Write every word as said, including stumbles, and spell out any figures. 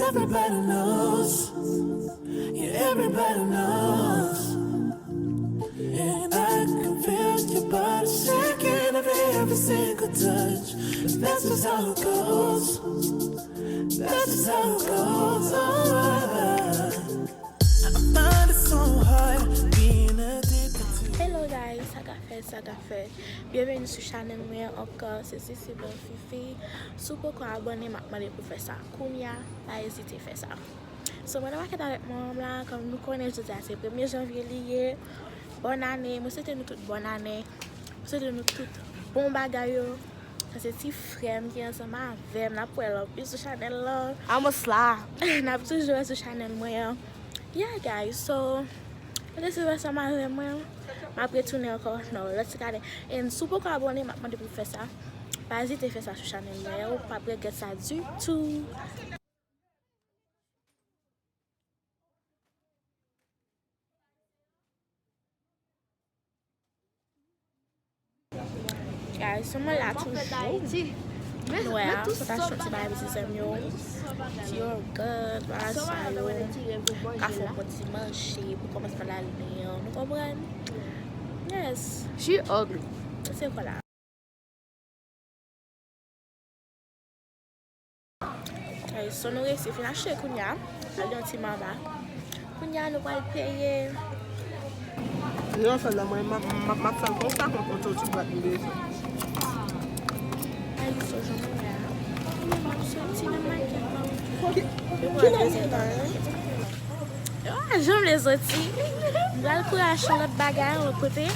Everybody knows. Yeah, everybody knows. And I can feel your body shaking every, every single touch. That's just how it goes. That's just how it goes. Oh, I, I find it so hard being addicted to. Hello guys, sa ka fèt, sa ka fèt. Byenveni sou chanèl mwen ankò, se Sisi Bèl Fifi. Si w poko abòne, m ap mande pou fè sa kounya, pa ezite fè sa. So, mwen nan makèt avèk manman m la, kòm nou konnen jodi a se premye janvye li ye. Bòn ane, mwen swete nou tout bòn ane. Mwen swete nou tout bon bagay yo. Sa se ti frè m ki ansanm avè m, n ap wè l anpil sou chanèl lan. Amos la. N ap toujou wè sou chanèl mwen an. Yeah, guys, so, rete swiv ansanm avè mwen. M ap retounen ankò nan lòt ti kadè. And si w poko abòne, m ap mande pou w fè sa. Pa ezite fè sa sou chanèl mwen an, ou p ap regrèt sa ditou. Guys, so mwen la toujou. Nou wè a, sa ta soti bay ti zèm yo. Ti yogurt, bagay sa yo. Ka fè yon bon ti manje pou kòmansman lannen an. Nou konprann? Yes. She ugly. Se kwa la. Ay, so nou resi fin achte kounya. Al yon ti maba. Kounya nou pral peye. Yo fè la mwen m ap, m ap, m ap fè l konsa, konprann yon ti bwat m bezwen. Ay, so jan mwen wè a. M ap soti nan makèt la. Ki, ki nan li la? Yo, jan m vle soti. M pral kouri achte yon lòt bagay, yon lòt kote.